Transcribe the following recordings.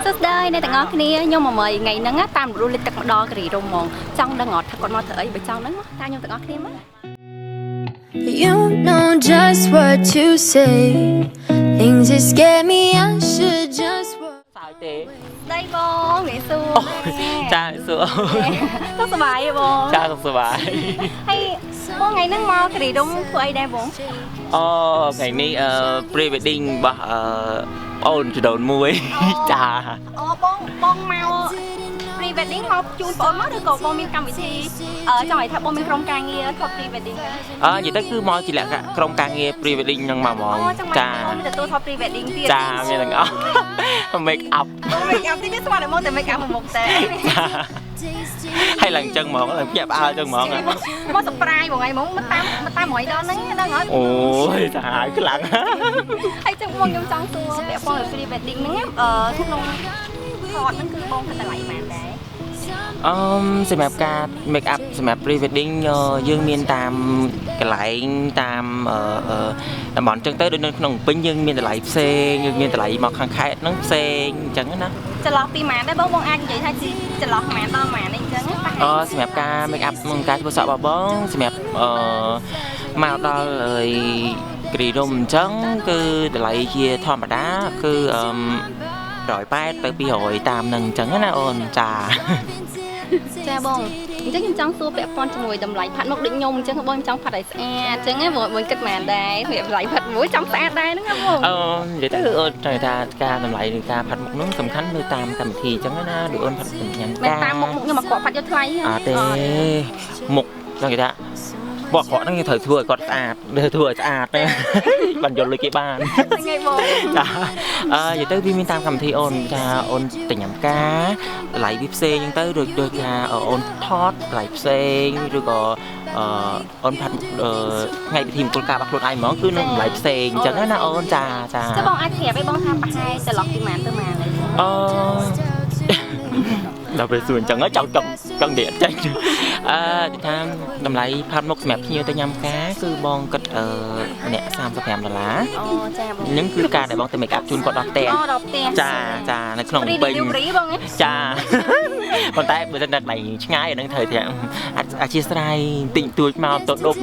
សួស្តីអ្នកទាំងអស់គ្នាខ្ញុំមកមើលថ្ងៃហ្នឹងតាមរលលិចទឹកម្ដងគិរីរំហ្មងចង់ដឹងអត់ថាគាត់មកធ្វើអីបើចង់ដឹងមកតាមខ្ញុំទាំងអស់គ្នាមក You know just what to say. Things that scare me, I should just walk. សើចទេ ស្ដីបងងាយសួរ ចាសួរ សុខសប្បាយទេបង ចាសុខសប្បាយ ហើយបងថ្ងៃហ្នឹងមកគិរីរំធ្វើអីដែរបង អូថ្ងៃនេះអឺ pre wedding របស់អឺអូនចដូនមួយចា អូបងបងមក pre wedding មកជូនបងមកឬក៏បងមានកម្មវិធីអឺចង់ឲ្យថាបងមានក្រុមការងារថត pre wedding ដែរ អឺនិយាយទៅគឺមកជាលក្ខណៈក្រុមការងារ pre wedding ហ្នឹងមកហ្មង អូចង់មក ចា បងមានទទួលថត pre wedding ទៀត ចាមានទាំងអស់ make up បង make up តិចស្មានតែមកតែ make up មកមុខតែ ចាហើយឡើងចឹងហ្មងឡើងភ្ញាក់ផ្អើលចឹងហ្មង មក surprise បងឯងហ្មងមកតាមមកតាមរយដល់ហ្នឹងដឹងអត់ អូយសាហាវខ្លាំង ហើយចឹងបងខ្ញុំចង់សួរពាក់ព័ន្ធនឹង pre wedding ហ្នឹងអឺក្នុងថតហ្នឹងគឺបងគិតតម្លៃប៉ុន្មានដែរ អឺមសម្រាប់ការ make up សម្រាប់ pre wedding យើងមានតាមកន្លែងតាមអឺអឺតំបន់ចឹងទៅដូចនៅក្នុងពេញយើងមានតម្លៃផ្សេងយើងមានតម្លៃមកខាងខេត្តហ្នឹងផ្សេងអញ្ចឹងណា ចន្លោះពីប៉ុន្មានដែរបងបងអាចនិយាយថាចន្លោះប៉ុន្មានដល់ប៉ុន្មានអីចឹងណា អឺសម្រាប់ការ make up និងការធ្វើសក់របស់បងសម្រាប់អឺមកដល់អីគ្រីរំអញ្ចឹងគឺតម្លៃជាធម្មតាគឺអឺ180ទៅ200តាមនឹងអញ្ចឹងណាអូនចា ចាបងអញ្ចឹងខ្ញុំចង់សួរពាក់ព័ន្ធជាមួយតម្លៃផាត់មុខដូចខ្ញុំអញ្ចឹងបងខ្ញុំចង់ផាត់ឲ្យស្អាតអញ្ចឹងណាបងបងគិតប៉ុន្មានដែរសម្រាប់តម្លៃផាត់មួយចង់ស្អាតដែរហ្នឹងណាបង អឺនិយាយទៅអូនចង់ថាការតម្លៃនៃការផាត់មុខហ្នឹងសំខាន់លើតាមកម្មវិធីអញ្ចឹងណាដូចអូនផាត់ញ៉ាំ មិន ការ តាមមុខមុខខ្ញុំមកគាត់ផាត់យកថ្លៃ អត់ទេមុខចង់និយាយថាបកក្រក់ហ្នឹងគេត្រូវធ្វើឲ្យគាត់ស្អាតត្រូវធ្វើឲ្យស្អាតណាបានយកលុយគេបាន ថ្ងៃបង ចាអឺនិយាយទៅវាមានតាមកម្មវិធីអូនចាអូនទៅញ៉ាំការតម្លៃវាផ្សេងអញ្ចឹងទៅដូចដូចថាអូនថតតម្លៃផ្សេងឬក៏អឺអូនផាត់អឺថ្ងៃពិធីមង្គលការរបស់ខ្លួនឯងហ្មងគឺនឹងតម្លៃផ្សេងអញ្ចឹងណាអូនចាចា ចុះបងអាចប្រាប់ឲ្យបងថាប្រហែលចន្លោះពីប៉ុន្មានទៅប៉ុន្មានអី អឺដល់ពេលសួរអញ្ចឹងចង់ចង់ចង់និយាយចេញអឺនិយាយថាតម្លៃផាត់មុខសម្រាប់ភ្ញៀវទៅញ៉ាំការគឺបងគិតអឺម្នាក់35ដុល្លារ អូចាបង ហ្នឹងគឺការដែលបងទៅ make up ជូនគាត់ដល់ផ្ទះ អូដល់ផ្ទះ ចាចានៅក្នុង Free ពេញ delivery បងហ៎ ចាប៉ុន្តែបើសិនតែកន្លែងឆ្ងាយអាហ្នឹងត្រូវតែអធិស្ឋានតិចតួចមកទៅដប់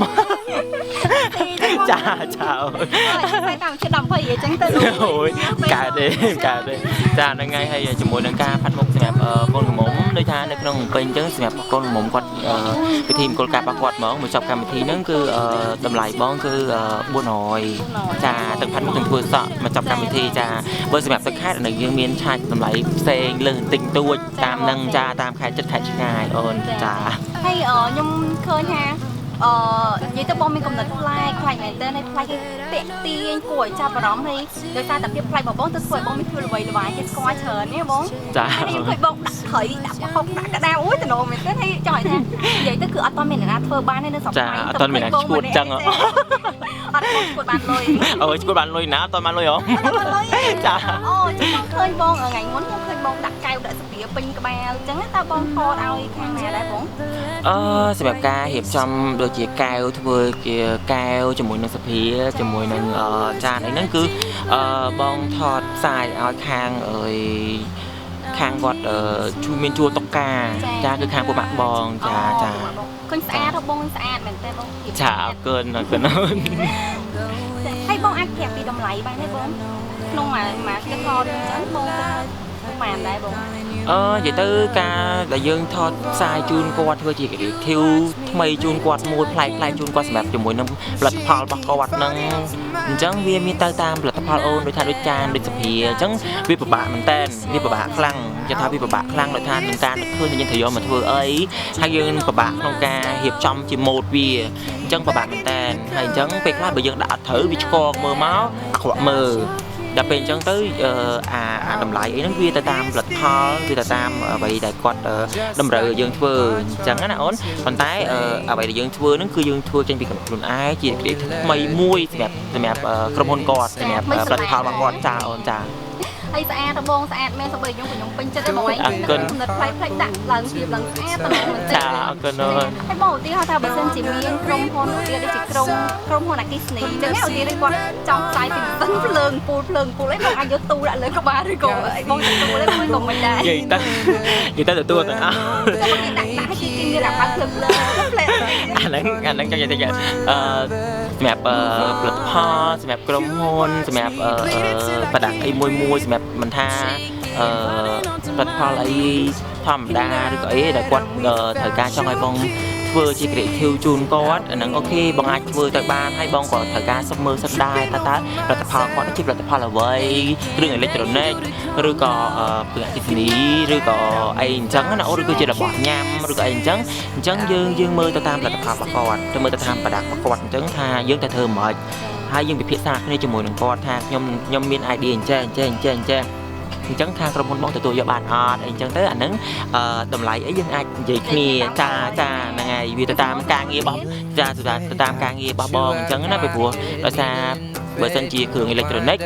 ចាចាអូន តែតាមជិត10 20អញ្ចឹងទៅ អូយកើតទេកើតទេចាហ្នឹងហើយហើយជាមួយនឹងការផាត់មុខសម្រាប់កូនក្រមុំដូចថានៅក្នុងពេញអញ្ចឹងសម្រាប់កូនក្រមុំគាត់ពិធីមង្គលការរបស់គាត់ហ្មងមកចប់កម្មវិធីហ្នឹងគឺតម្លៃបងគឺ400ចាទាំងផាត់មុខទាំងធ្វើសក់មកចប់កម្មវិធីចាបើសម្រាប់ទៅខេត្តនៅយើងមានឆាច់តម្លៃផ្សេងលើសបន្តិចតួចតាមហ្នឹងចាតាមខេត្តចិត្តខេត្តឆ្ងាយអូនចា ហើយខ្ញុំឃើញថាអឺនិយាយទៅបងមានកំណត់ប្លែកប្លែកមែនតើហើយប្លែកគឺតាក់ទាញគួរឲ្យចាប់អារម្មណ៍ហើយដោយសារតែភាពប្លែករបស់បងទៅធ្វើឲ្យបងមានភាពល្បីល្បាញគេស្គាល់ច្រើននេះបង ចា ហើយខ្ញុំឃើញបងដាក់ត្រីដាក់ប្រហុកដាក់ក្តារអូយតំណមែនតើហើយចង់ឲ្យថានិយាយទៅគឺអត់តមានអ្នកណាធ្វើបានទេនៅស្រុក ចា ខ្មែរ អត់ទាន់មានអ្នកឈួតចឹងហ៎ អត់បងឈួតបានលុយ អូយឈួតបានលុយណាអត់ទាន់បានលុយហ៎ អត់បានលុយទេ ចា អូចាំឃើញបងថ្ងៃមុនខ្ញុំឃើញបងដាក់កែវដាក់ស្ពាពេញក្បាលអញ្ចឹងតើបងថតឲ្យខាងណាដែរបង អឺសម្រាប់ការរៀបចំដូចជាកែវធ្វើជាកែវជាមួយនឹងសភាជាមួយនឹងចានអីហ្នឹងគឺអឺបងថតផ្សាយឲ្យខាងអើយខាងគាត់ជួមានជួលតុកកាចាគឺខាងពួកម៉ាក់បងចាចា ឃើញស្អាតហ៎បងស្អាតមែនតើបង ចាអរគុណអរគុណអូន ហើយបងអាចប្រាប់ពីតម្លៃបានទេបងក្នុងមួយមួយគេថតអញ្ចឹងបងបានដែរបង អឺនិយាយទៅការដែលយើងថតផ្សាយជូនគាត់ធ្វើជា creative ថ្មីជូនគាត់មួយប្លែកប្លែកជូនគាត់សម្រាប់ជាមួយនឹងផលិតផលរបស់គាត់ហ្នឹងអញ្ចឹងវាមានទៅតាមផលិតផលអូនដូចថាដូចចានដូចសភាអញ្ចឹងវាពិបាកមែនតើវាពិបាកខ្លាំងគេថាវាពិបាកខ្លាំងដោយថានឹងការនឹកឃើញថាយើងត្រូវយកមកធ្វើអីហើយយើងពិបាកក្នុងការរៀបចំជាម៉ូដវាអញ្ចឹងពិបាកមែនតើហើយអញ្ចឹងពេលខ្លះបើយើងដាក់អត់ត្រូវវាឆ្កងមើលមកអាក្រក់មើលដល់ពេលអញ្ចឹងទៅអាអាតម្លៃអីហ្នឹងវាទៅតាមផលិតផលវាទៅតាមអ្វីដែលគាត់តម្រូវឲ្យយើងធ្វើអញ្ចឹងណាអូនប៉ុន្តែអ្វីដែលយើងធ្វើហ្នឹងគឺយើងធ្វើចេញពីខ្លួនឯងជា creative ថ្មីមួយសម្រាប់សម្រាប់ក្រុមហ៊ុនគាត់សម្រាប់ផលិតផលរបស់គាត់ចាអូនចា ហ ហើយស្អាតដបងស្អាតមែនសូម្បីខ្ញុំក៏ខ្ញុំពេញចិត្តដែរបងឯងកំណត់ផ្លែផ្លែដាក់ឡើងភាពឡើងស្អាតតំងមែនទេ ចាអរគុណអូន ហើយបងឧទាហរណ៍ថាបើសិនជាមានក្រុមហ៊ុនឧទាហរណ៍ដូចជាក្រុមហ៊ុនអគ្គិសនីអញ្ចឹងឧទាហរណ៍គាត់ចង់ផ្សាយពីម៉ាស៊ីនភ្លើងពូលភ្លើងពូលអីបងអាចយកទូដាក់លើក្បាលឬក៏អីបងទទួលអីមួយក៏មិនដែរ និយាយទៅនិយាយទៅទទួលទាំងអស់ តែគេដាក់ដាក់ឲ្យគេមានអាបើកភ្លើងភ្លើងភ្លែ អាហ្នឹងចង់និយាយថាសម្រាប់ផលិតផលសម្រាប់ក្រុមហ៊ុនសម្រាប់ប្រដាប់អីមួយមួយសម្រាប់មិនថាផលិតផលអីធម្មតាឬក៏អីដែលគាត់ត្រូវការចង់ឲ្យបងធ្វើជា creative ជូនគាត់អាហ្នឹង OK បងអាចធ្វើទៅបានហើយបងក៏ត្រូវការសុំមើលសិនដែរតើតើផលិតផលគាត់ជាផលិតផលអ្វីគ្រឿងអេឡិចត្រូនិកឬក៏គ្រឿងអគ្គិសនីឬក៏អីអញ្ចឹងណាអូឬក៏ជារបស់ញ៉ាំឬក៏អីអញ្ចឹងអញ្ចឹងយើងយើងមើលទៅតាមផលិតផលរបស់គាត់ទៅមើលទៅតាមប្រដាប់របស់គាត់អញ្ចឹងថាយើងត្រូវធ្វើម៉េចហើយយើងពិភាក្សាគ្នាជាមួយនឹងគាត់ថាខ្ញុំខ្ញុំមាន idea អញ្ចេះអញ្ចេះអញ្ចេះអញ្ចេះអញ្ចឹងខាងក្រុមហ៊ុនបងទទួលយកបានអត់អីអញ្ចឹងទៅអាហ្នឹងតម្លៃអីយើងអាចនិយាយគ្នាចាចាហ្នឹងហើយវាទៅតាមការងាររបស់ចាទៅតាមការងាររបស់បងអញ្ចឹងណាពីព្រោះដោយសារបើសិនជាគ្រឿងអេឡិចត្រូនិក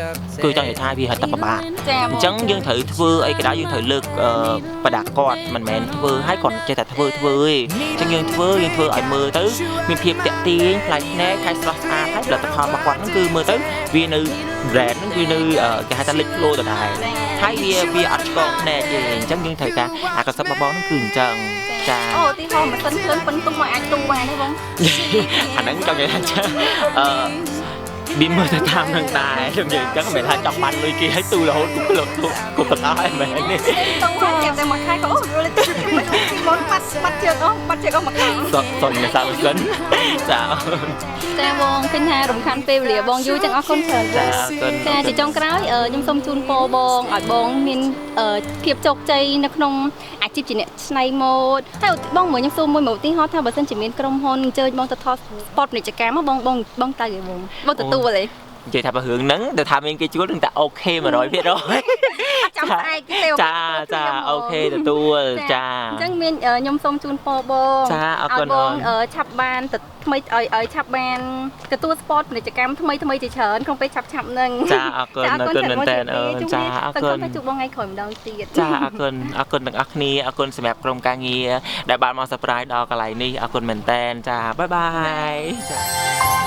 គឺចង់និយាយថាវាហិតតែពិបាក ចា អញ្ចឹងយើងត្រូវធ្វើអីក៏ដោយយើងត្រូវលើកប្រដាប់គាត់មិនមែនធ្វើឲ្យគាត់ចេះតែធ្វើធ្វើទេអញ្ចឹងយើងធ្វើយើងធ្វើឲ្យមើលទៅមានភាពតាក់ទាញប្លែកភ្នែកហើយស្រស់ស្អាតហើយផលិតផលរបស់គាត់ហ្នឹងគឺមើលទៅវានៅ brand ហ្នឹងគឺនៅគេហៅថាលេចធ្លោដដែលហើយវាវាអត់ឆ្កងភ្នែកទេអញ្ចឹងយើងត្រូវការអាកសឹបរបស់បងហ្នឹងគឺអញ្ចឹងចា អូទីហោម៉ាស៊ីនភ្លើងប៉ុនទុំមកអាចទូបានទេបង អាហ្នឹងចង់និយាយថាអឺវាមើលទៅតាមនឹងដែរខ្ញុំនិយាយអញ្ចឹងមិនមែនថាចង់បានលុយគេឲ្យទូរហូតគប់លុបគប់ទាំងអស់ហ្នឹងមែនទេ ទូហើយចាំតែមួយខែក៏អូយល់ទៅពីមុនបាត់បាត់ជើងអស់បាត់ជើងអស់មួយខែ សុំមិនសាមិនសិនចា ចាបងឃើញថារំខានពេលវេលាបងយូរចឹងអរគុណច្រើន ចាអរគុណ ចាជាចុងក្រោយខ្ញុំសូមជូនពរបងឲ្យបងមានភាពជោគជ័យនៅក្នុងអាជីពជាអ្នកច្នៃម៉ូដហើយបងមើលខ្ញុំសួរមួយមកឧទាហរណ៍ថាបើសិនជាមានក្រុមហ៊ុនអញ្ជើញបងទៅថត spot ពាណិជ្ជកម្មបងបងបងទៅឯបងបងទទួលទេ និយាយថាបើរឿងហ្នឹងទៅថាមានគេជួលនឹងតែ OK 100% អត់ចាំស្អែកទេ ចាចា OK ទទួលចា អញ្ចឹងមានខ្ញុំសូមជូនពរបង ចាអរគុណ ឲ្យបងឆាប់បានទៅថ្មីឲ្យឲ្យឆាប់បានទទួល spot ពាណិជ្ជកម្មថ្មីថ្មីជាច្រើនក្នុងពេលឆាប់ឆាប់ហ្នឹង ចាអរគុណអរគុណមែនតើអូនចាអរគុណ សង្ឃឹមថាជួបបងថ្ងៃក្រោយម្ដងទៀត ចាអរគុណអរគុណទាំងអស់គ្នាអរគុណសម្រាប់ក្រុមការងារដែលបានមក surprise ដល់កន្លែងនេះអរគុណមែនតើចា bye bye ចា។